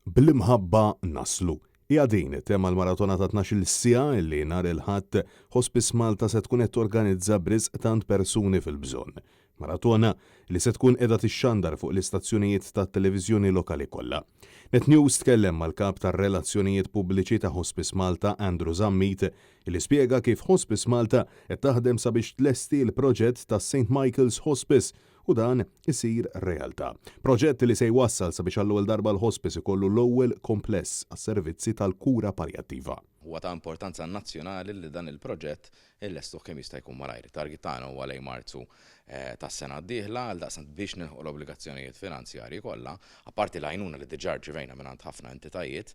Bl-imħabba naslu. Hija din it-tema l-maratona ta' 12-il siegħa li nhar il-Ħadd Hospice Malta se tkun qed torganizza b'risq tant persuni fil-bżonn. Maratona li se tkun qiegħda tixxandar fuq l-istazzjonijiet tat-televiżjoni lokali kollha. Net News tkellem mal-Kap tar-Relazzjonijiet Pubbliċi ta' Hospice Malta Andrew Zammit li spjega kif Hospice Malta qed taħdem sabiex tlesti l-proġett tas-St Michael's Hospice u dan isir realtà. Proġett li se jwassal sabiex għall-ewwel darba l-hospice ikollu l-ewwel kompless għas-servizzi tal-kura paljattiva. Huwa ta' importanza nazzjonali li dan il-proġett illestuh kemm jista' jkun malajr. It-target tagħna huwa lejn Marzu tas-sena d-dieħla, għaldaqstant biex nilħqu l-obbligazzjonijiet finanzjarji kollha, apparti l-għajnuna li diġà rċivejna mingħand ħafna entitajiet,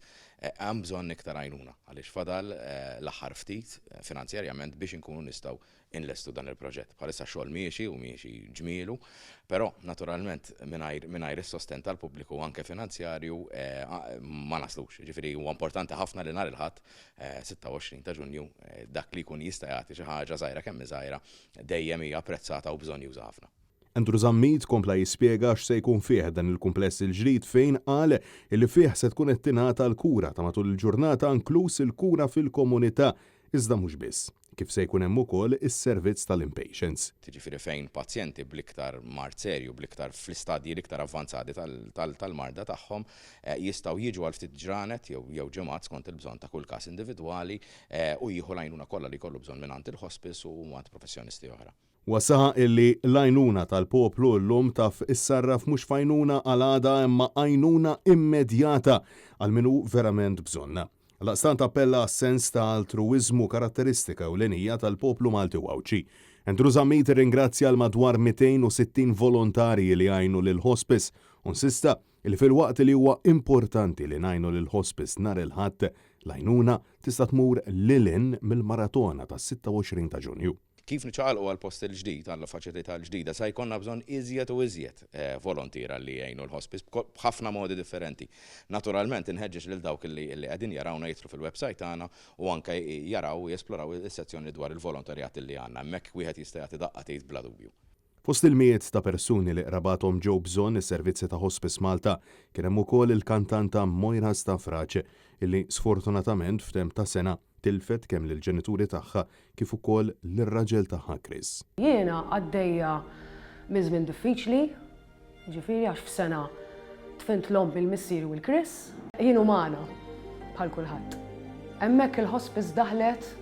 hemm bżonn iktar għajnuna għaliex fadal l-aħħar ftit finanzjarjament biex inkunu nistgħu inlestu dan il-proġett. Bħalissa x-xogħol miexi u miexi ġmielu, però naturalment mingħajr mingħajr is-sostenn tal-pubbliku anke finanzjarju ma naslux. Jiġifieri huwa importanti ħafna li nhar il-Ħadd 26 ta' Ġunju dak li jkun jista' jagħti xi ħaġa żgħira kemm hi żgħira dejjem hija apprezzata u bżonnjuża ħafna. Andrew Zammit kompla jispjega x'se jkun fih dan il-kumpless il-ġdid fejn qal li fih se tkun qed tingħata l-kura ta' matul il-ġurnata inkluż il-kura fil-komunità iżda mhux biss, kif se jkun hemm ukoll is-servizz tal-inpatients. Jiġifieri fejn pazjenti bl-iktar mard serju, bl-iktar fl-istadji l-iktar avvanzati tal-marda tagħhom jistgħu jiġu għal ftit ġranet jew ġimgħat skont il-bżonn ta' kull każ individwali u jieħu l-għajnuna kollha li jkollu bżonn mingħand il-hospice u mingħand professjonisti oħra. Huwa saħaq illi l-għajnuna tal-poplu llum taf issarraf mhux f'għajnuna għal għada imma għajnuna immedjata għal min hu verament bżonnha. Għaldaqstant appella għas-sens ta' altruwiżmu karatteristika ewlenija tal-poplu Malti u Għawdxi. Andrew Zammit irringrazzja l-madwar 260 volontarji li jgħinu lill-Hospice u nsista li filwaqt li huwa importanti li ngħinu lill-Hospice nhar il-Ħadd, l-għajnuna tista' tmur lil hinn mill-maratona tas-26 ta' Ġunju. Kif niċċaqalqu għall-post il-ġdid, għall-faċilità l-ġdida, sa jkollna bżonn iżjed u iżjed volontiera li jgħinu l-hospice b'ħafna modi differenti. Naturalment inħeġġeġ lil dawk li qegħdin jarawna jidħlu fil-websajt tagħna u anke jaraw u jesploraw is-sezzjoni dwar il-volontarjat li għandna. Hemmhekk wieħed jista' jagħti daqqa t'id bla dubju. Fost il-mijiet ta' persuni li qrabathom ġew bżonn is-servizzi ta' Hospice Malta kien hemm ukoll il-kantanta Moira Stafrace illi sfortunatament f'temp ta' sena Tilfet kemm lill-ġenituri tagħha kif ukoll lir-raġel tagħha Chris. Jiena għaddejja minn żmien diffiċli, jiġifieri għax f'sena dfint 'l ommi, 'l missieri u 'l Chris. Jien umana, bħal kulħadd. Hemmhekk il-hospice daħlet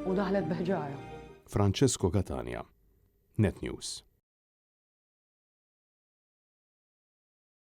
u daħlet bi ħġarha. Francesco Catania, Net News.